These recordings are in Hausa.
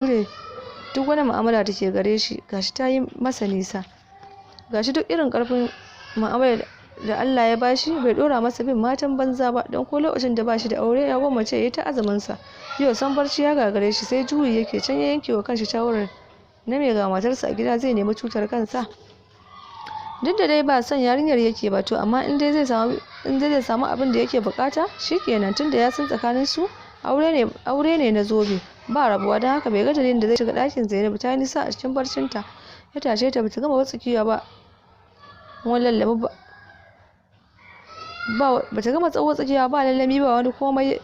Jure duk wani mu'amala da ke gare shi, gashi ta yi masa nisa, gashi duk irin karfin mu'amalar da Allah ya bashi bai dora masa bin matan banza ba, don ko lokacin da bashi da aure ya gwammace ya yi ta azumin sa. Yau san barci ya gagare shi, sai juyi yake. Can ya yanke wa kanshi shawarar na me ga matarsa a gida zai nemi cutar kansa. Duk da dai ba son yarinyar yake ba, to amma in dai zai samu abin da yake bukata, shikenan, tunda ya san tsakanin su aure ne na zobe ba rabuwa. Don haka bai ga dalilin da zai shiga ɗakin Zainabu. Ta yi nisa a cikin barcinta ya tashe ta. Bata gama watsakewa ba, wani lallami ba, bata gama tsawo tsakiya ba, lallami ba, wani komai.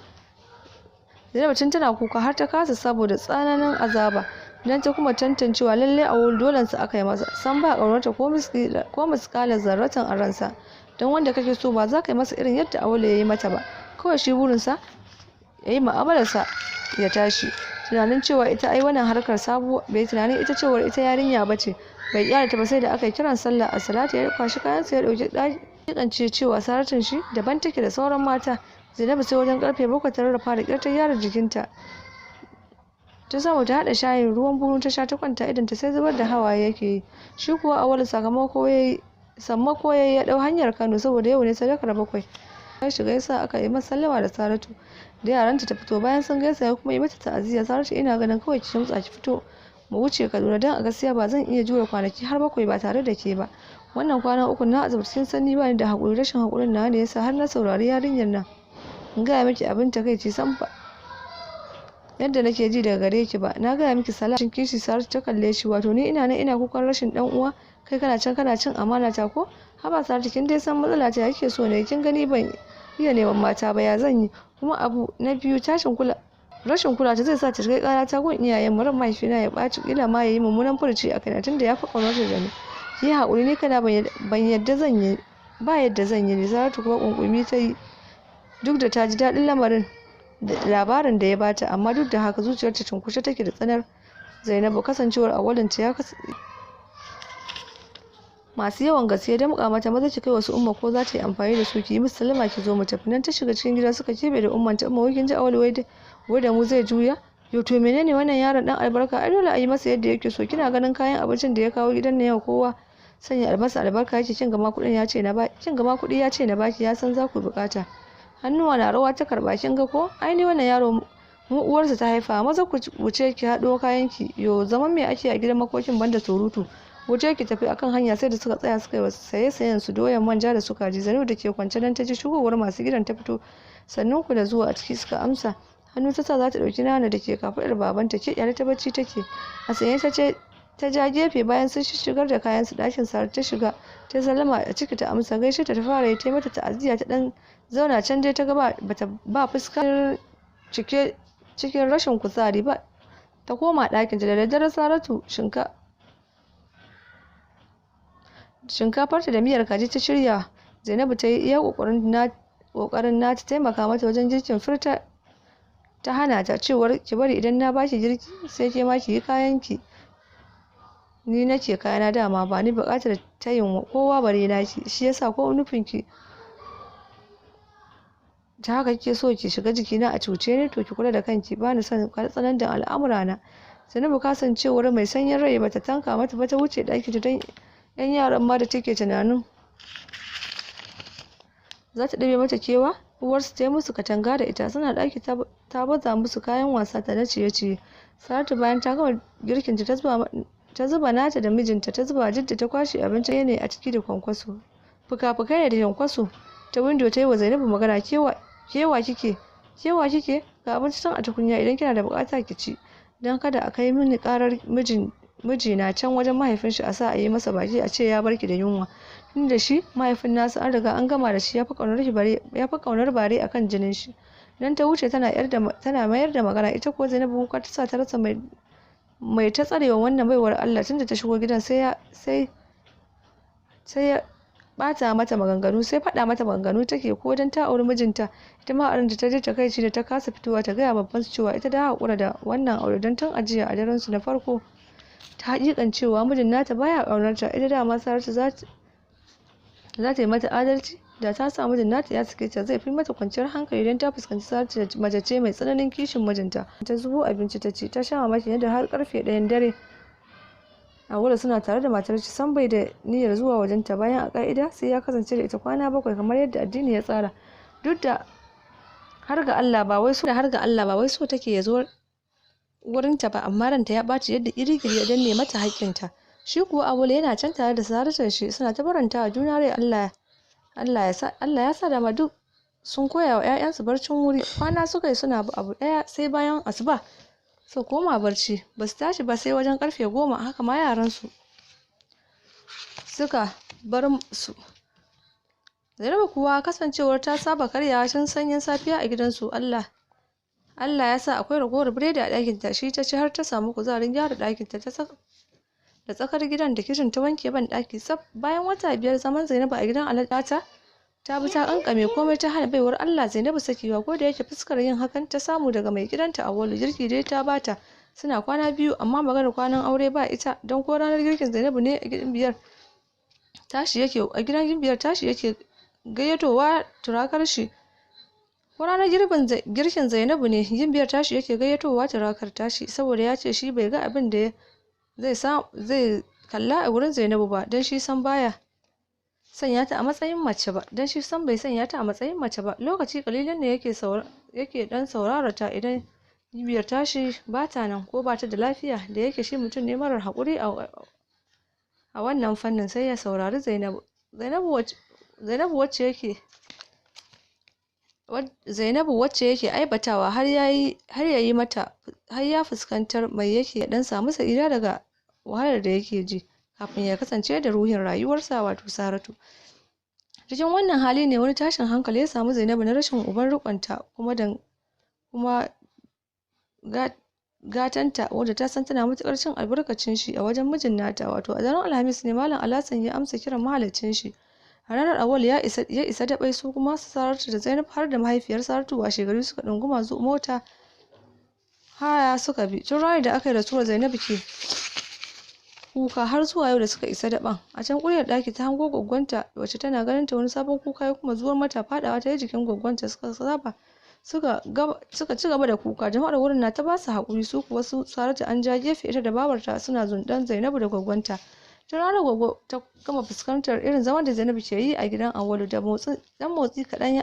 Zainabu tun tana kuka har ta kasa saboda tsananin azaba. Dan ta kuma tantancewa lallai a wuri dolensa aka yi masa, san ba ƙaunarta ko miskalar zarratan a ransa, don wanda kake so ba za ka yi masa irin yadda Auwalu ya yi mata ba. Kawai shi burinsa ya yi mu'amalarsa ya tashi. Tunanin cewa ita ai wannan harkar sabuwa, bai tunanin ita cewar ita yarinya ba ce, bai kyale ta ba sai da aka yi kiran sallah a salatu ya kwashi kayansa ya dauki ɗaki cewa Saratun shi daban take da sauran mata. Zainabu sai wajen karfe 7 ta rarrafa, da ƙyar ta gyara jikinta, ta samu ta haɗa shayin ruwan bunu ta sha, ta kwanta, idan ta sai zubar da hawaye yake yi. Shi kuwa Auwalu sakamako yayi sammako yayi, ya ɗau hanyar Kano saboda yau ne sadakar bakwai. Ya shiga yasa aka yi masa sallama da Saratu da yaranta ta fito. Bayan sun gaisa ya kuma yi mata ta'aziyya. "Saratu, ina ganin kawai ki kimtsa ki fito mu wuce Kaduna, don a gaskiya ba zan iya jure kwanaki har 7 ba tare da ke ba. Wannan kwana 3 na azabtu, kin san ni bani da haƙuri. Rashin haƙurin nawa ne yasa har na saurari yarinyar nan. In gaya miki abin takaici, san ba yadda nake ji daga gare ki ba. Na gaya miki salatin kishi." Saratu ta kalle shi, "Wato ni ina nan ina kukan rashin dan uwa, kai kana can kana cin amana ta ko? Haba Saratu, kin dai san matsala ta yake so ne. Kin gani ban iya neman mata ba, ya zan yi? Kuma abu na biyu, tashin kula rashin kula ta zai sa ta kai kara ta gun iyayen mu, ran mahaifina ya ɓaci, kila ma ya yi mummunan furuci a kaina, tunda ya fi ƙaunar da ni. Ki yi haƙuri, ni kana ban yadda zan yi ba, yadda zan yi ne." Saratu kuma ƙunƙumi ta yi. Duk da ta ji daɗin lamarin labarin da ya bata, amma duk da haka zuciyarta cunkushe take da tsanar Zainabu, kasancewar awalinta ya masu yawan gaske. Damƙa mata, "Maza ki kai wasu Umma ko za ta yi amfani da su, ki yi musu sallama ki zo mu tafi." Nan ta shiga cikin gida suka kebe da umman ta. "Umma, wai kin ji Awal wai da mu zai juya? Yo, to menene wannan yaron dan albarka? Ai dole a yi masa yadda yake so. Kina ganin kayan abincin da ya kawo gidan nan yau, kowa sanya albasa albarka yake. Kin ga ma kuɗi ya ce na baki, ya san za ku bukata." Hannuwa na rawa ta karba. "Kin ga ko? Ai ni wannan yaro mu uwarsa ta haifa. Maza ku wuce ki haɗo kayanki. Yo, zaman me ake a gidan makokin banda surutu? Wuce ki tafi." Akan hanya sai da suka tsaya suka yi saye sayen su doyan manja da su kaji. Zainabu da ke kwance nan ta ji shigowar masu gidan, ta fito. "Sannun ku da zuwa." A ciki suka amsa. Hannu ta sa za ta ɗauki Nana da ke kafaɗar babanta. "Ke, kyale ta, bacci take." A sanye ta ce ta ja gefe. Bayan sun shigar da kayan su ɗakin Saratu ta shiga, ta sallama a ciki ta amsa. Gaishe ta ta fara yi, ta mata ta'aziyya, ta dan zauna. Can dai ta ga bata ba fuskar cike cikin rashin kuzari ba, ta koma ɗakinta. Da daddare Saratu shinkafarta da miyar kaji ta shirya. Zainabu ta yi iya kokarin nata taimaka mata wajen girkin, furta ta hana ta, cewar, "Ki bari idan na baki girki sai ke ma ki yi kayanki. Ni nake kayana, dama ba ni buƙatar tayin kowa bare naki. Shi yasa ko nufin ki ta haka kike so ki shiga jikina a cuce ni, to ki kula da kanki, ba ni son katsalandan al'amurana." Zainabu, kasancewar mai sanyin rai, bata tanka mata ba, ta wuce ɗaki ta, don yan yaran ma da take tunanin za ta ɗebe mata kewa, uwarsu ta yi musu katanga da ita. Suna ɗaki ta baza musu kayan wasa da na ciye-ciye. Saratu bayan ta gama girkinta, ta zuba nata da mijinta, ta zuba Jidda, ta kwashe abinci ne a ciki da kwankwaso, fuka-fukai ne da kwankwaso. Ta windo ta yi wa Zainabu magana, "Kewa kike, kewa kike? Ga abinci can a tukunya, idan kina da bukata ki ci, don kada a kai mini karar mijina can wajen mahaifin shi, a sa a yi masa baki a ce ya barki da yunwa, tunda shi mahaifin nasa an riga an gama da shi, ya fi kaunar bare akan jinin shi." Dan ta wuce tana mayar da magana. Ita kuwa Zainabu kuka ta sa, ta rasa mai ta tsarewa wannan baiwar Allah. Tunda ta shigo gidan sai ya bata mata maganganu, sai faɗa mata maganganu take, ko dan ta auri mijinta. Ita ma a ranta ta ji takaici da ta kasa fitowa ta gaya babban su cewa ita da haƙura da wannan aure, don tun ajiya a daren su na farko ta hakikan cewa mijin nata baya ƙaunar ta. Ita dama Saratu za ta yi mata adalci. Da ta sa mijin nata ya sake ta zai fi mata kwanciyar hankali, don ta fuskanci Saratu mace ce mai tsananin kishin mijinta. Ta zubo abinci ta ci, ta sha mamaki yadda har karfe 1 dare Awwalu suna tare da matar shi, san bai da niyyar zuwa wajenta, bayan a ka'ida sai ya kasance da ita kwana 7 kamar yadda addini ya tsara. Duk da har ga Allah ba wai so har ga Allah ba wai so take ya zo wurinta ba, amma ranta ya ɓaci yadda kirikiri ya danne mata haƙƙinta. Shi kuwa Awwalu yana can tare da Saratun shi suna ta faranta wa juna rai. Allah ya sa dama duk sun koya wa 'ya'yansu barcin wuri. Kwana suka yi suna abu ɗaya, sai bayan asuba su koma barci, ba su tashi ba sai wajen karfe 10. Haka ma yaransu suka bar su. Zainabu kuwa, kasancewar ta saba karyawa tun sanyin safiya a gidansu, Allah ya sa akwai ragowar biredi a ɗakinta, shi ta ci har ta samu kuzarin gyara ɗakinta ta da tsakar gidan da kicin, ta wanke ban ɗaki tsaf. Bayan wata 5 zaman Zainabu a gidan Alhaji ta bi ta kankame komai, ta hana baiwar Allah Zainabu sakewa, ko da yake fuskar yin hakan ta samu daga mai gidanta Awwalu. Girki dai ta bata suna kwana 2, amma maganar kwanan aure ba ita, don ko ranar girkin Zainabu ne a gidan biyar tashi yake a gidan biyar tashi yake gayyatowa turakar shi. Ko ranar girkin Zainabu ne, gimbiyar tashi yake gayyatowa turakar tashi, saboda ya ce shi bai ga abin da zai kalla a wurin Zainabu ba, don shi san baya sanya ta a matsayin mace ba, don shi san bai sanya ta a matsayin mace ba. Lokaci kalilan ne yake dan saurara ta idan gimbiyar tashi ba ta nan ko ba ta da lafiya. Da yake shi mutum ne marar haƙuri a wannan fannin, sai ya saurari Zainabu. Zainabu wacce yake aibatawa har yayi mata har ya fuskantar mai yake dan samu sa'ida daga wahalar da yake ji kafin ya kasance da ruhin rayuwarsa, wato Saratu. Cikin wannan hali ne wani tashin hankali ya samu Zainabu na rashin uban riƙonta kuma gatanta, wanda ta san tana matuƙar cin albarkacin shi a wajen mijin nata. Wato a daren Alhamis ne Malam Alhassan ya amsa kiran mahaliccin shi. A ranar Awwal ya isa daɓai, su kuma Saratu da Zainab har da mahaifiyar Saratu washe gari suka ɗunguma mota haya suka bi. Tun ranar da aka yi rasuwar Zainabu ke kuka har zuwa yau da suka isa daɓan. A can ƙuryar ɗaki ta hango gwaggwanta, wacce tana ganin ta wani sabon kuka ya kuma zuwar mata. Faɗawa ta yi jikin gwaggwanta, suka saba suka ci gaba da kuka. Jama'ar wurin na ta ba su haƙuri, su kuwa su Saratu an ja gefe ita da babarta suna zunɗan Zainabu da gwaggwanta. Tun ranar gwaggo ta gama fuskantar irin zaman da Zainabu ke yi a gidan Auwalu, da motsi dan motsi kaɗan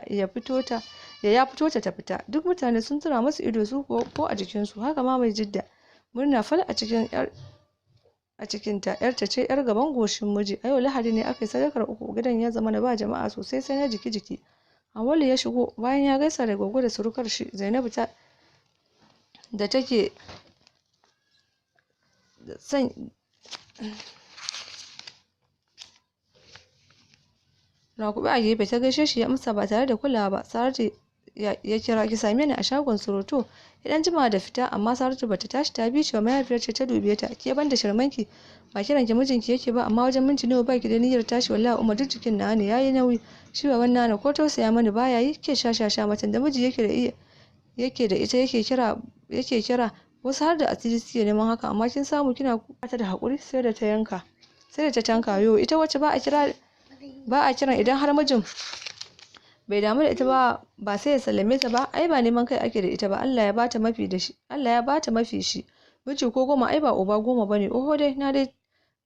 ya fito ta ya fito ta ta fita. Duk mutane sun tura musu ido, su kuwa ko a jikinsu. Haka ma mai Jidda, murna fal a cikin yar a cikinta, yarta ce yar gaban goshin miji. A yau Lahadi ne aka yi sadakar uku. Gidan ya zama na ba jama'a sosai, sai na jiki jiki. Auwalu ya shigo bayan ya gaisa da gwaggo da surukar shi. Zainabu ta da take son rakuɓe a gefe ta gaishe shi, ya amsa ba tare da kulawa ba. Saratu ya kira, "Ki same ni a shagon Suruto." Ya dan jima da fita, amma Saratu bata tashi ta bi shi ba. Mahaifiyar ce ta dube ta: "Ke, banda shirmanki, ba kiran ki mijinki yake ba, amma wajen minti nawa baki da niyyar tashi? Wallahi Umma, duk jikin nawa ne yayi nauyi. Shi baban nana ko tausaya mani baya yi. Ke, sha sha sha, macen da miji yake da iya yake da ita yake kira wasu har da asiri suke neman haka, amma kin samu kina ta da hakuri sai da ta yanka, sai da ta tanka. Yo, ita wacce ba a kira ba a kiran, idan har mijin bai damu da ita ba, ba sai ya sallame ta ba? Ai ba neman kai ake da ita ba. Allah ya bata mafi da shi, Allah ya bata mafi shi. Miji ko 10 ai ba uba 10 bane. Oho dai, na dai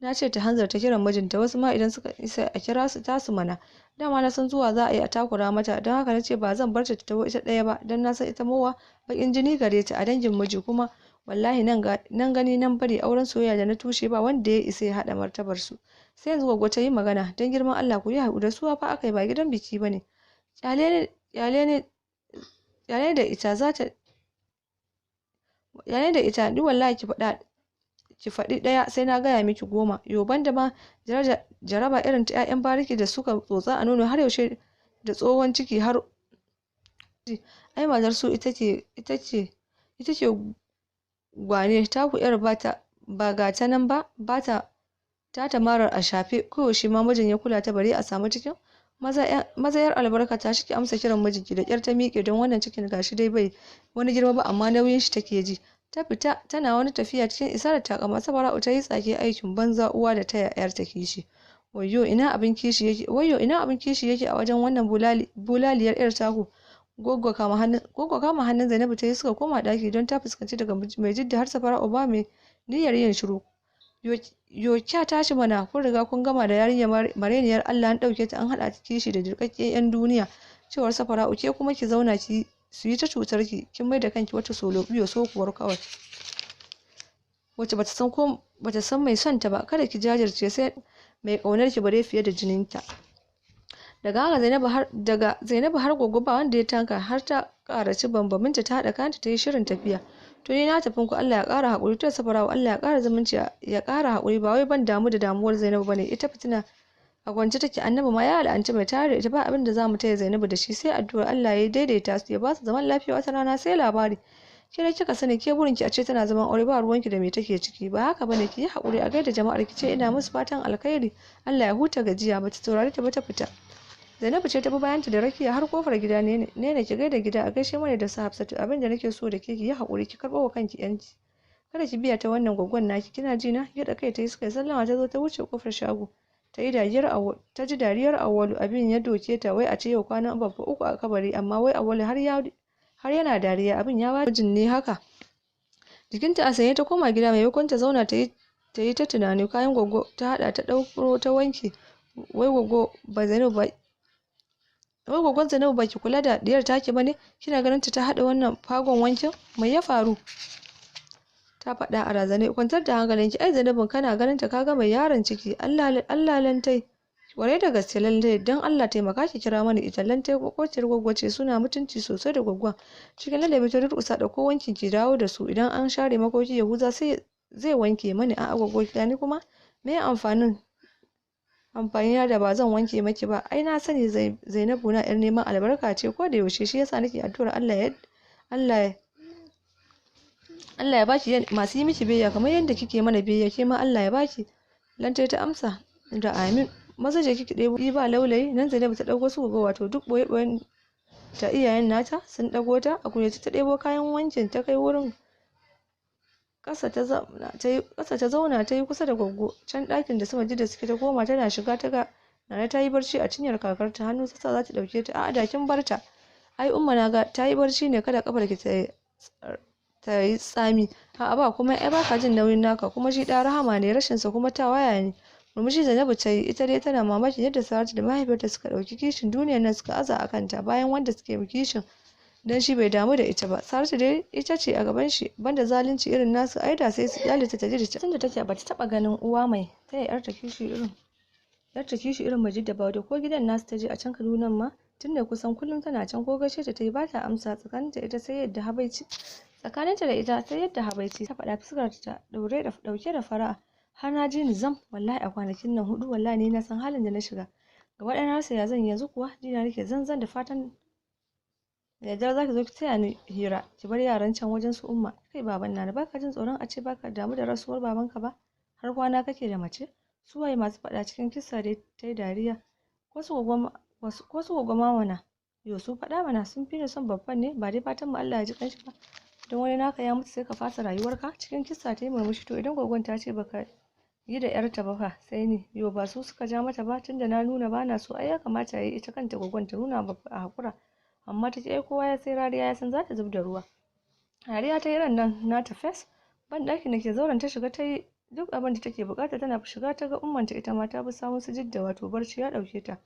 na ce ta hanzarta kiran mijinta. Wasu ma idan suka isa a kira su tasu mana. Dama na san zuwa za a yi a takura mata, don haka na ce ba zan bar ta ta taho ita ɗaya ba, don na san ita mowa baƙin jini gare ta a dangin miji. Kuma wallahi nan gani nan bari, auren soyayya da na tushe ba wanda ya isa ya haɗa martabar su." Sai yanzu gwaggo ta yi magana: "Don girman Allah ku yi haƙuri da su, fa aka yi, ba gidan biki ba ne. Kyale ne da ita za ta kyale da ita. Ni wallahi ki faɗa ki faɗi ɗaya sai na gaya miki 10. Yo, banda ma jaraba irin ta 'ya'yan bariki da suka tsotsa a nono har yaushe da tsohon ciki har ai matar su ita ce gwane taku yar ba ga ta nan ba ba ta ta marar a shafe. Koyaushe ma mijin ya kula ta, bare a samu cikin maza. Yar albarka, ta ki amsa kiran mijinki." Da kyar ta miƙe, don wannan cikin gashi dai bai wani girma ba, amma nauyin shi take ji. Ta fita tana wani tafiya cikin isa da takama. Safara'u ta yi tsaki: "Aikin banza, uwa da taya yar ta kishi." Wayyo ina abin kishi yake, wayyo ina abin kishi yake a wajen wannan bulaliyar yar taku. Goggo kama hannun, Goggo kama hannun Zainabu ta yi suka koma ɗaki don ta fuskanci daga mai jidda har Safara'u ba mai niyyar yin shiru. Yo kya tashi mana, kun riga kun gama da yarinyar mareniyar Allah, an ɗauke ta an haɗa ta kishi da jirƙaƙƙen 'yan duniya. Cewar Safara'u, ke kuma ki zauna ki su yi ta cutar ki, kin mai da kanki wata solobiyo sokuwar kawai, wacce bata san ko bata san mai son ta ba. Kada ki jajirce sai mai ƙaunar ki bare fiye da jininta. Daga haka Zainabu har daga Zainabu har Goggo ba wanda ya tanka har ta karaci bambaminta, ta haɗa kayanta ta yi shirin tafiya. To ni na tafi ku, Allah ya ƙara haƙuri. To Safara'u, Allah ya ƙara zumunci, ya ƙara haƙuri. Ba wai ban damu da damuwar Zainabu bane, ita fitina a kwance take, Annabi ma ya la'anci mai tare da ita. Ba abin da zamu taya Zainabu da shi sai addu'ar Allah ya daidaita su, ya ba su zaman lafiya, wata rana sai labari. Ke da kika sani, ke burinki a ce tana zaman aure, ba ruwanki da me take ciki. Ba haka bane, ki yi haƙuri. A gaida jama'ar, ki ce ina musu fatan alkhairi, Allah ya huta gajiya. Bata saurare ta ba ta fita. Zainabu ce ta bi bayanta da rakiya har kofar gida. Ne ne ki gaida gida, a gaishe mana da su Hafsatu. Abin da nake so da ke, ki yi haƙuri, ki karɓo wa kanki yanci, kada ki biya ta wannan gwaggon naki, kina ji na? Gyaɗa kai ta yi, suka yi sallama, ta zo ta wuce kofar shago. Ta yi dariyar Awwalu, ta ji dariyar Awwalu, abin ya doke ta. Wai a ce yau kwanan babba 3 a kabari, amma wai Awwalu har ya har yana dariya, abin ya ba mijin ne haka. Jikinta a sanye ta koma gida, maimakon ta zauna ta yi ta tunani. Kayan gwaggo ta haɗa ta ɗauro ta wanke. Wai gwaggo ba Zainabu ba, wai gwaggon Zainabu ba ki kula da diyar taki bane? Kina ganin ta haɗa wannan fagon wankin? Mai ya faru? Ta faɗa a razane. Kwantar da hankalinki, ai Zainabun kana ganin ta kaga mai yaron ciki. Allah Allah lantai, kwarai da gaske lantai, don Allah taimaka ki kira mani ita. Lantai kokociyar gwaggwa ce, suna mutunci sosai da gwaggwan. Cikin ladabi ta durƙusa, ɗauko wankin ki dawo da su, idan an share makoki Yahuza sai zai wanke mani. A'a gwaggo ni kuma me amfanin amfani da ba zan wanke maki ba? Ai na sani Zainabu na yar neman albarka ce ko da yaushe, shi yasa nake addu'ar Allah ya Allah Allah ya baki masu yi miki biyayya kamar yadda kike mana biyayya, ke ma Allah ya baki. Lantai ta amsa da amin. Maza je kiki ɗebo ba laulayi nan. Zainabu ta ɗauko su gogo, wato duk boye boyen ta iyayen nata sun ɗago ta a kunyace. Ta ɗebo kayan wankin ta kai wurin ƙasa, ta zauna ta yi kusa da gwaggo. Can ɗakin da su Majida suke ta koma, tana shiga ta ga Nana ta yi barci a cinyar kakarta. Hannu ta sa za ta ɗauke ta. A'a da kin barta. Ai umma na ga ta yi barci ne, kada kafar ki ta yi tsami. A'a ba kuma, ai baka jin nauyin naka, kuma shi ɗa rahama ne, rashin sa kuma tawaya ne. Murmushi Zainabu ta yi, ita dai tana mamakin yadda Saratu da mahaifiyarta suka ɗauki kishin duniyar nan suka aza a kanta, bayan wanda suke kishin dan shi bai damu da ita ba. Saratu dai ita ce a gaban shi, banda zalunci irin nasu, ai da sai su kyale ta taji da tunda take bata taba ganin uwa mai taya yarta kishi irin yarta kishi irin Majidda ba. Da ko gidan nasu ta je a can Kaduna ma, tunda kusan kullum tana can, ko gaishe ta tayi bata amsa. Tsakaninta ita sai yadda habaici tsakaninta da ita sai yadda habaici. Ta faɗa fuskar ta daure da dauke da fara'a. Har na ji ni zam wallahi a kwanakin nan 4, wallahi ni na san halin da na shiga gaba ɗaya, na rasa ya zan yanzu kuwa, jina nake zanzan. Da fatan da daddare zaki zo ki taya ni hira, ki bar yaran can wajen su umma. Kai baban nana, baka jin tsoron a ce baka damu da rasuwar babanka ba, har kwana kake da mace? Su waye masu faɗa? Cikin kissa dai ta yi dariya. Ko su gwaggo mana, yo su faɗa mana, sun fi ni son babban ne? Ba dai fatan mu Allah ya ji kanshi ba. Don wani naka ya mutu sai ka fasa rayuwarka? Cikin kissa ta yi murmushi. To idan gwaggon ta ce baka yi da yarta ba fa sai ni? Yo ba su suka ja mata ba, tunda na nuna bana so, ai ya kamata yayi ita kanta gwaggon ta nuna babba a hakura, amma ta ce ai kowa ya sai rariya ya san za ta zub da ruwa. Rariya ta yi ran nan nata fes. Ban ɗakin da ke zauren ta shiga ta yi duk abin da take bukata. Tana shiga ta ga ummanta, ita ma ta bi sawun su Jidda, wato barci ya ɗauke ta,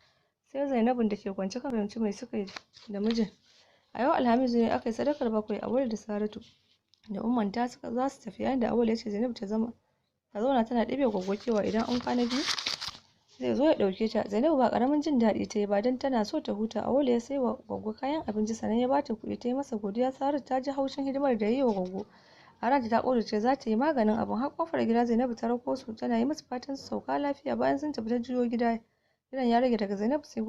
sai Zainabun da ke kwance kan fahimci mai suka yi da mijin. A yau Alhamis ne aka yi sadakar 7. Awal da Saratu da ummanta suka za su tafi, yayin da Awal ya ce Zainab ta zama ta zauna tana ɗebe gwaggo cewa idan an kwana biyu zai zo ya ɗauke ta. Zainabu ba ƙaramin jin daɗi ta yi ba, don tana so ta huta. Awolu ya sai wa gwaggo kayan abinci, sannan ya bata kuɗi ta yi masa godiya. Saratu ta ji haushin hidimar da ya yi wa gwaggo. A ranta ta ƙudurce za ta yi maganin abin. Har ƙofar gida Zainabu ta rako su, tana yi musu fatan su sauka lafiya. Bayan sun tafi ta juyo gida. Gidan ya rage daga Zainabu sai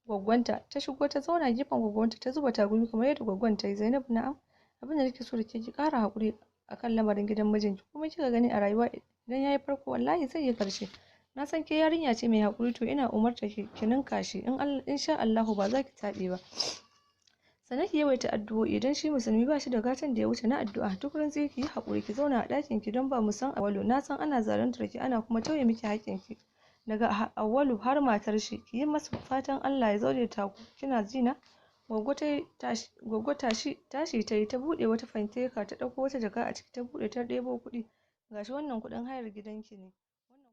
gwaggwanta. Ta shigo ta zauna gefen gwaggwanta, ta zuba tagumi kamar yadda gwaggon ta yi. Zainabu, na'am. Abin da nake so da ke, ki ƙara haƙuri akan lamarin gidan mijinki. Kuma kika gani a rayuwa, idan yayi farko wallahi zai yi ƙarshe. Na san ke yarinya ce mai haƙuri, to ina umarta ki ki ninka shi, in insha Allahu ba za ki taɓe ba. Sannan ki yawaita addu'o'i, don shi musulmi ba shi da gatan da ya wuce na addu'a. Duk rantsi ki yi haƙuri, ki zauna a ɗakin ki, don ba mu san awalo. Na san ana zaluntar ki, ana kuma tauye miki haƙƙin ki Daga Auwalu har matar shi, ki yi masu fatan Allah ya daidaita ku, kina ji na? Gwaggo tashi, Gwaggo tashi tashi tayi ta buɗe wata fanteka, ta ɗauko wata jaka a ciki, ta buɗe ta ɗebo kuɗi. Gashi, wannan kuɗin hayar gidanki ne.